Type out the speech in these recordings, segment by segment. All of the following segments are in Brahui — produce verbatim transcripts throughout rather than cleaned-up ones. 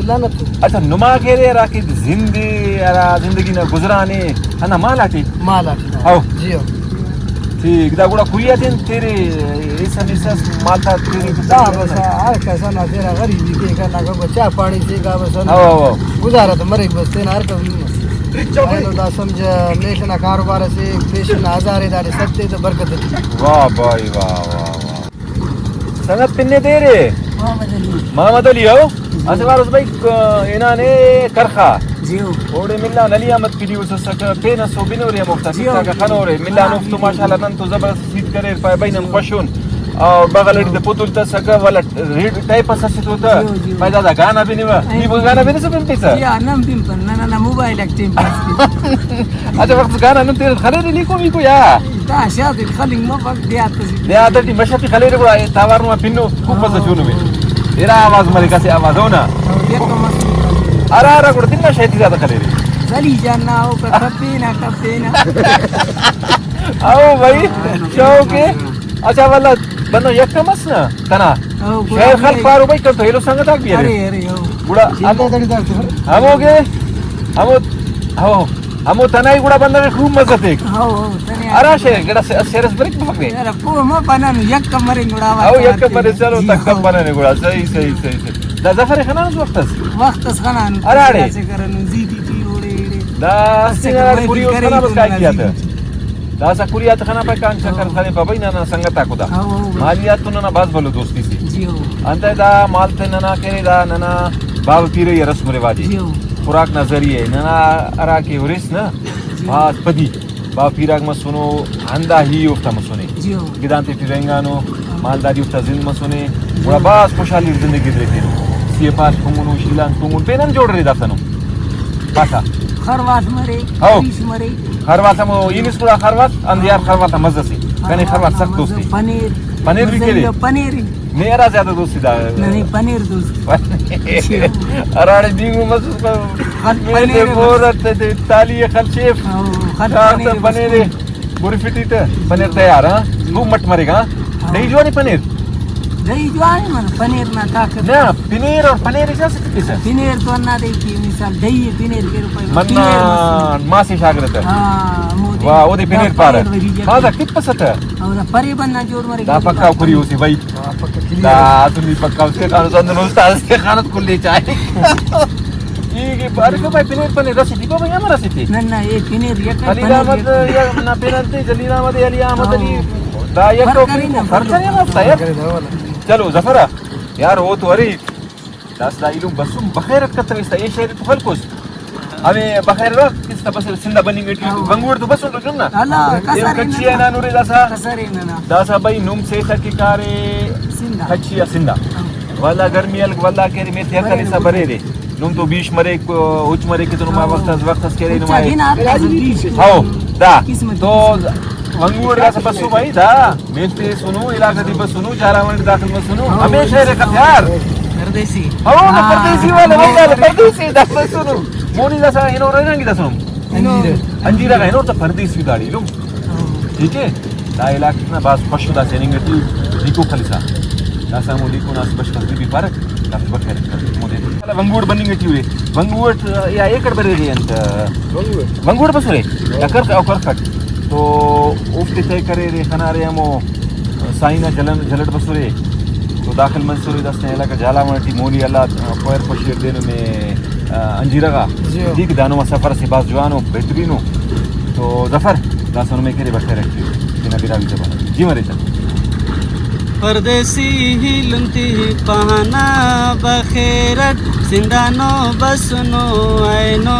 لعنت۔ اچھا، نما کہ ارے ہرا کہ زند ءِ، ہرا زندگی نا گزران ءِ، ہندا مال آٹی؟ مال آٹی۔ ہو۔ جی ہو۔ ٹھیک، دا گڑا کوئی آتے تیرے ایسا میسا مال تا تیرے؟ دا بس ہر کس نا تینا غریبی کیک، نہ کوئی چاہ پانی سے گا بس۔ ہو، ہو، ہو۔ گزارہ تو مریک بس تینا ہر کس۔ اینو دا سمجھ میل ئنا کاروبار اسے، پیشن نا ہزار ءِ داڑے سد تے تو برکت ٹی۔ واہ بھائی، واہ، واہ، واہ۔ سنگت پن ءِ دیر ءِ؟ محمد علی۔ محمد علی ہو؟ جی۔ اسہ وار اس بھائی، ک-، ہنانے کرخا۔ جی ہو۔ اوڑے ملان علی احمد پلیوس اسکہ، پین اسو بنورے ہموفتا، جی ہو۔ ٹک ٹاک خنورے۔ ملان ہاں، اوفتو جی، ماشاءاللہ جی۔ نن تو زبردست ہیت کریر، پائے بھائی نن جی ہو۔ خوش ان۔ اور بغل اٹی تہ پتل تہ اسکہ، ولا ریڈ ٹائپ اس اسے تو تہ۔ جی ہو، جی ہو۔ پائے دادا گانا بنوہ۔ اے نی بھئی گانا بنسہ بنپسہ؟ جی ہاں، نن بنپن، نن ہندا موبائل آک ٹائم پاس کین۔ اچھا، وخت گانا نم تیرہ خلیرے لیکو میکو یا؟ دا شاید خلنگ مفک دیہات ٹی۔ دیہات ٹی مش ٹی خلیرے گڑا اے توار نما پنو، خوب مزہ چونو میں۔ ارا آواز مریک، اسہ آواز ہونا۔ ہرا ہرا گڑا دن نا شاید زیادہ خلیرے۔ زلی جان نا او کا کپینا، کپینا۔ او بھائی، شوق ہے۔ اچھا، واللہ بندغ یکم اس نا تنا۔ او، گڑا شاعر خلق پارو بھائی، کن تو ایلو سنگت آک بھی ارے۔ ارے، ارے، او۔ گڑا ہم-، ہمو گے، ہمو، ہمو، ہمو تنائی گڑا بندغ خوب مزہ تیک۔ ہو، ہو، تنے ہرا شے، گڑا سے-، سیرس بریک بفک دے۔ یار، پو ما پنانو، یک کم مرے گڑا آواز او، یک کم مرے، چلو، جی، تک کم ہو۔ پنانے گڑا، صحیح، صحیح، صحیح، صحیح۔ دا ظفر خنانس وخت اس؟ وخت اس خنانو، ہراڑے؟ اسے کرنو، زی ٹی ٹی اوڑے ایڑے۔ دا اسے اسے کرنو، کری اس خنا بس کائے کیا تھا؟ داسہ کری آ تخنا پائے کان چکر ہاں۔ خلیفہ بھائی، ننا سنگت آکو دا۔ ہاں، ہاں، ہاں۔ مالیات تو ننا بھاز بھلو دوستی سے۔ جی ہو۔ انتئے دا مال تے ننا کرے، دا ننا باوہ پیرئی آ رسم و رواج اے۔ جی ہو۔ خوراک نا ذریعہ اے۔ ننا ہرا کہ ہُرس نا، جی۔ بھاز پدی باوہ پیراک مسنو، ہندا ہی اوفتا مسنے۔ جی ہو۔ گدان تیٹی رہینگانو، ہاں۔ مالداری اوفتا زند مسنے۔ جی۔ گڑا بھاز خوشحالی زندگی گزریفینو۔ سی ءِ پاش کنگنو، شیلان کنگنو، پین ہم جوڑ ارے دافتانو۔ پاسا۔ خرواس مرے، ہاؤ۔ ہریش مرے۔ خرواس ہمو اینس گڑا خرواس، اندیار خرواس آ مزہ سے۔ کنے خرواس سخت دوست ءِ۔ پنیر۔ پنیر بھی مزہ کیرے؟ پنیر۔ نے ہرا زیادہ دوست ءِ دا۔ نہیں، پنیر دوست۔ ہراڑے بیگو مسوس خل میرے پنیر بور بس۔ تے تالی خل شیف۔ او، خل شاخ پنیر تے بس۔ پنیر۔ برفٹی تے پنیر تیار، ہاں؟ جی۔ خوب مٹ مریک، ہاں؟ ہاں۔ دہی جوانی پنیر؟ دہی جوانی من، پنیر نا طاقت۔ نہ، پنیر اور پنیر ایسا سے کسا؟ پنیر تو انا دے کی مثال، دہی پنیر کے روپے۔ منا پنیر مس۔ ماسی شاگرد ہے۔ ہاں، مودی۔ واہ، او دے دا پنیر پارہ۔ پنیر وجی جا۔ ہاں، دا کت پسہ تہ؟ او دا پری بننا جوڑ مرے دا کے پکا بعد کری پنیر۔ اسی بھائی۔ ہاں، پکا کلیئر۔ دا تو نہیں پکا، اس کے کانو سندن استاد، اس کے کانو کل لے جائے۔ ای کہ بارے کو بھائی پنیر پنیر رسیدی کو بھائی ہم رسیدی۔ نہ، نہ، اے پنیر یک خلیل پنیر احمد یک۔ یا نا پنالتی، جلیل احمد، علی احمد ہاں۔ علی، دا یک فرق تو کرے نا، فرق فرق کرے نا، کرے نا۔ چلو، ظفر، یار، او تو ارے، داس دا ایلم بسم، بخیر ات کتویس تا، اے شعر تو خلکوس۔ ہمے بخیر وا کس تا بس سندھ بننگ ٹی ہاں۔ بنگور تو بسن تو جن نا۔ اللہ، اے کسر کچی اینا۔ اینا نورے داسا۔ کسر اینا نا۔ داسا بھائی نم سے تک کارے سندھ۔ کچی آ سندھ۔ ہاں۔ ولا گرمی ال، ولا کہ میتے ہر بریرے۔ سا بریرے۔ نم تو بیش مریک، اُچ مریک کہ تو نما ہاں۔ وخت اس، وخت اس کہ نما اُچا گنا ہر کس بیش کہ ہاؤ، دا۔ قسمت تو قسمت۔ ونگوڑ داسہ بسو بھائی دا۔ میل تے سنو، علاقہ دی بسنو، جاراوان داخل مسنو۔ ہاں۔ ہمیشہ رکھت یار۔ پردیسی۔ ہاؤ، نا ہاں۔ پردیسی والے، واللہ پردیسی دا بسنو۔ مونی داسہ اینو رنگی داسنو۔ انجیرہ۔ انجیرہ کا اینو تو پردیسی داڑی لو۔ ہاں۔ ٹھیک ہے؟ دا علاقہ نا بھاز خوش دا سیننگ ٹی لیکو خلسا۔ داسہ ہمو لیکو نا اسہ بش خلس بی پارک۔ دافتے بکرہ۔ ونگوڑ بننگ ٹی ارے۔ ونگوڑ یا ایکڑ بریرے انت؟ ونگوڑ۔ ونگوڑ بسرے؟ یا کرخ، او کرخ اٹ۔ تو اوفتے طے کریرے، خنارے ہمو سائنا جلن، جلٹ بسرے۔ تو داخل منسرے، داستے علاقہ جھالاوان ٹی مونی اللہ کوئر پشیر دینو نے، آ، انجیرہ غا۔ جی۔ ٹھیک، دانو آ سفر اسے بھاز جوانو، بہترینو۔ تو ظفر، داسہ نمے کرے بخیر اٹ کیو، تینا براہوئی زبان اٹ۔ جی مریسہ۔ پردیسی ایلم تے پانہ بخیر اٹ، زندانو بسنو اینو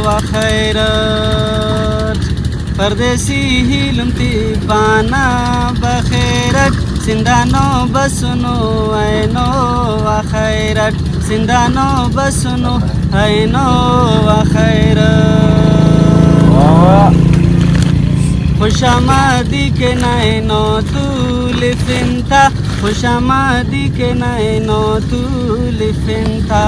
آ خیر اٹ۔ پردیسی ایلم تے پانہ بخیر اٹ، زندانو بسنو اینو آ خیر اٹ۔ زندانو بسنو اینو آ خیر۔ واہ واہ۔ خوش آمدی کن اینو تولفن تا، خوش آمدی کن اینو تولفن تا۔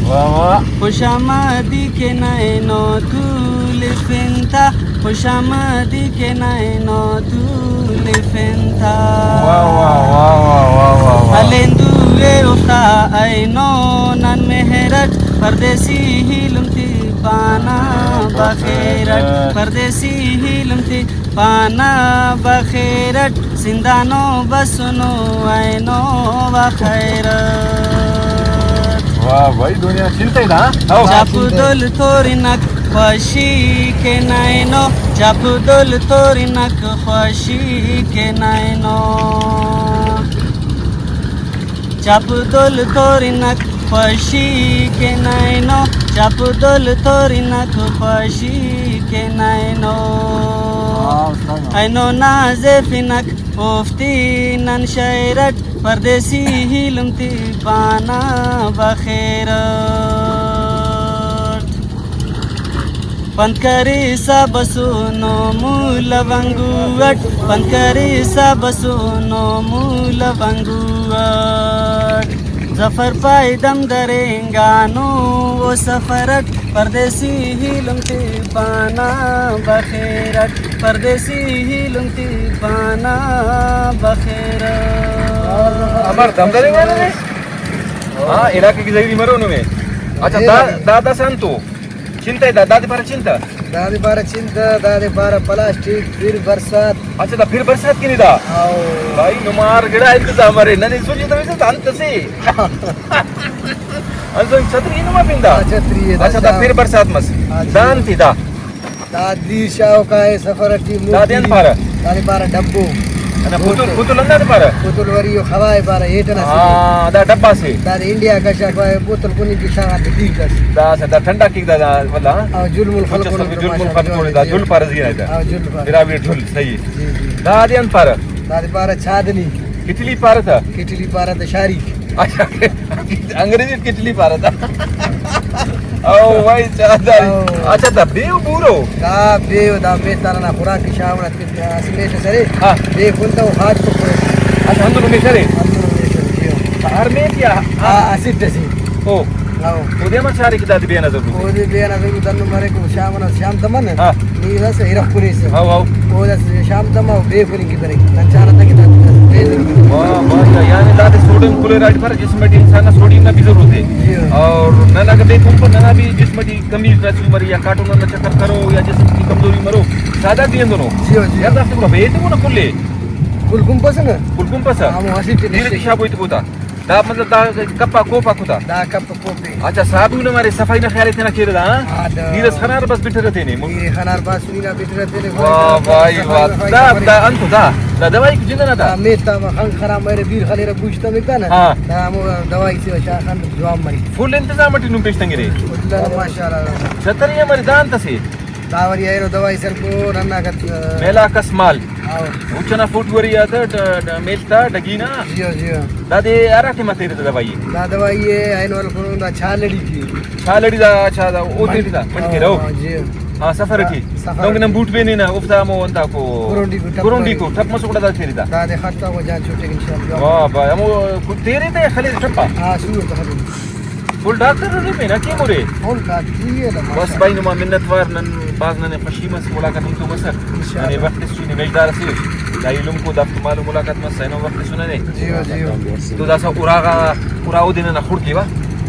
واہ واہ۔ خوش آمدی کن اینو تولفن تا، خوش آمدی کن اینو تولفن تا۔ واہ واہ، واہ واہ، واہ واہ، واہ۔ ہلین دو اوفتا اینو نن مہر اٹ، پردیسی ایلم تے پانا بخیر اٹ، پردیسی ایلم تے پانا بخیر اٹ، زندانو بسنو اینو بخیر اٹ۔ واہ بھائی، دنیا چنتے دا۔ ہاں۔ چپ دل تورنک خوشی کن اینو، چپ دل تورنک خوشی کن اینو۔ چپ دل تورنک خوشی کن اینو، چپ دل تورنک خوشی کن اینو۔ واہ، استاد۔ اینو نازیفنک اوفتے نن شئیر اٹ، پردیسی ایلم تے پانا بخیر اٹ۔ پند کریسہ بسونو مولو انگو اٹ، پند کریسہ بسونو مولو انگو اٹ۔ ظفر پائے دم درینگانو او سفر اٹ، پردیسی ایلم تے پانا بخیر اٹ، پردیسی ایلم تے پانا بخیر اٹ۔ امر دم درینگانو نے؟ ہاں، علاقہ کی زہیری مرو نمے۔ اچھا، دا، دا، دا سنتو۔ چنتہ دا، دادے پارہ چنتہ؟ دادے پارہ چنتہ، دادے پارہ پلاسٹک، پھر برسات۔ اچھا، دا پھر برسات کنے دا؟ ہاؤ۔ بھائی، نمار گڑا انتظام ارے، ننے سوچی تو انت سے۔ انسان چھتری نما پندا؟ ہاں، چھتری ہے، دا اچھا، دا شاہ۔ پھر برسات مس۔ ہاں جی۔ دان تی دا؟ دا دیر شاہ کائے سفر اٹی دادے انت پارہ؟ دادے پارہ ڈبو۔ انا پتل، پتل انت دادے پارہ؟ پتل وری او خواہ پارہ، ایٹنا سے۔ ہاں، دا ڈبہ سے۔ دادے انڈیا کشا کائے بوتل کنی کی شاہ تے دیر کس۔ دا سا، دا ٹھنڈا کیک دا، دا، ولا، ہاں؟ او جل مل خلق اچھا، سمجھ، جل مل خلق دا، جل پارہ زی آئے دا۔ ہاں، جل پارہ۔ برابر ٹھل، صحیح۔ جی، جی۔ دا دے انت پارہ؟ دادے پارہ چادنی۔ کٹلی پارہ تا؟ کٹلی پارہ تا شاری۔ اچھا، انگریزی کٹلی پارہ تا۔ او بھائی، چادر۔ او۔ اچھا، دا بیو بورو؟ دا بیو، دا میتان نا خوراک شاہ وڑا۔ اسہ میٹ ئس ارے، ہاں۔ بے کنتہ و خاٹ کپرہ۔ اچھا، ہندنو میٹ ارے؟ ہندنو میٹ ارے، جی ہو۔ ہر میٹ یا؟ ہاں، اسٹ ئسے۔ او۔ ہاں۔ اودے امر چارے کہ دادے بے ئنا ضرورت اے؟ اودے بے ئنا ضرورت ہندن مریک، او شام ئنا شام تمن۔ ہاں۔ نی داسہ ارغ کنیسہ۔ ہاں، ہاں۔ او داسہ شام تما او بے کننگ کہ بریک۔ نن چارہ تہ کہ دادے بے کننگ۔ واہ، واہ، یا-، یعنی دادے سوڈیم کلورائڈ پر جسم ٹی انسان نا سوڈیم نا بھی ضرورت اے۔ جی ہاں۔ اور نن اگہ بے کنپہ ننا بھی جسم ٹی کمی نا چو مرے یا کاٹم نا چکر کرو یا جسم ٹی کمزوری مرو، سادہ بھی ہندنو۔ جی ہو، جی ہو۔ یار دافتے گڑا بیت گڑا کل اے۔ کل کنپسہ نا۔ کل کنپسہ۔ ہمو اسٹ ٹی دیر نشے۔ شابو ایت بوتا۔ دا مطلب دا کپ آ کوپ آ کتا۔ دا کپ کوپ اے۔ اچھا، صابن مرے، صفائی نا خیال اتنا کیرہ دا، ہاں؟ ہاں، دا۔ دیر اس خنار بس بٹرہ تینے۔ دیر خنار بس۔ واہ، واہ، واہ۔ دا، دا انت دا، دا دوائی جند ئنا دا؟ دا میل تا خنک خراب مریرہ، دیر خلیرہ، بوش تمک دا نا۔ ہاں۔ دا ہمو دوائی سے شاخ آن جوان مریک۔ فل انتظام اٹی نم پیش تنگرے۔ فل ماشاءاللہ۔ چھتری ہم ارے، دا انت اسے؟ دا وری ایلو دوائی سلکو ننا کت، آ، میلاکس مال۔ ہاں۔ اُچ ئنا فوٹو ارے آ تہ، ڈ-، ڈ-، میل تا ڈگی نا۔ جی ہاں، جی ہاں۔ دادے ہرا ٹائم آ تیرہ تہ دوائی اے؟ دا دوائی اے اینو ہلکرون دا چھال اڑی ٹی۔ چھال اڑی دا، اچھا، دا او منجھ، تیرہ دا، منجھ ہاں، کیرہ او۔ ہاں، جی۔ ہاں، سفر ٹی۔ سفر دہنکہ نن ٹی۔ بوٹ بیننہ، اوفتا ہمو انتاکو، گرونڈیکو ٹپ گرونڈیکو ارے۔ ٹپ مسکہ دا تیرہ دا۔ دادے خٹ تا وہ جان چھٹک انشاءاللہ۔ واہ، واہ، ہمو تیرہ تے خلیرہ ٹپ آ۔ ہاں، سور تا خلیرہ۔ فل ڈاکٹر نے پین حکیم ارے۔ فل ڈاکٹری اے نا، بس ماشاءاللہ۔ بھائی نما منت وار، نن بھاز ننے خوشی مس ملاقات ہم تو مسک۔ انشاءاللہ۔ ننے وخت اس چونے ویشدار اسے۔ دا ایلم کو دافتے مالو ملاقات مس، اینو وخت اس ننے۔ جی ہو، جی ہو۔ تو داسا اراغا، ارا اودے ننا خڑک وا۔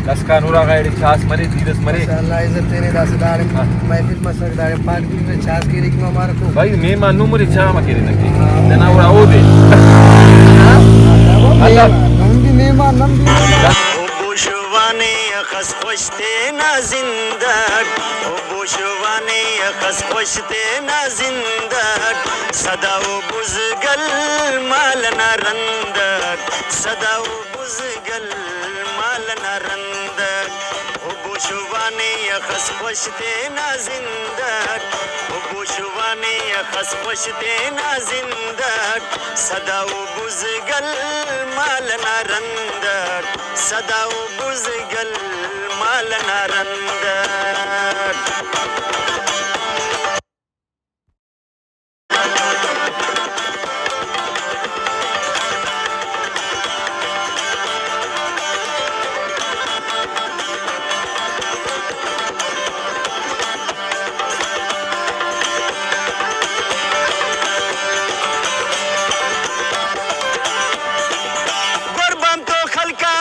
داسکان اراغا ایڑے چاس مرے، دیر اس مرے۔ ماشاءاللہ، عزت تینے داسا داڑے ہاں۔ محفل مسک، داڑے پاٹ گرے، چاس کیرے کہ مارکو۔ بھائی مہمان نو مرے چاہ ما کیرے نکے۔ ہاں۔ ننا ارا اودے۔ ہاں۔ اللہ۔ نم بھی مہمان، نم بھی مہمان۔ او بوشوانے اخس خوش تینا زند اٹ، او بوشوانے اخس خوش تینا زند اٹ، سدا او بزگل مال نا رند اٹ، سدا او بزگل مال نا رند اٹ۔ او بوشوانے اخس خوش تینا زند اٹ، او بوشوانے اخس خوش تینا زند اٹ، سدا او بزگل مال نا رند اٹ، سدا او بزگل مال نا رند اٹ۔ قربان تو خلقا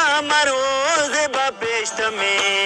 تمے۔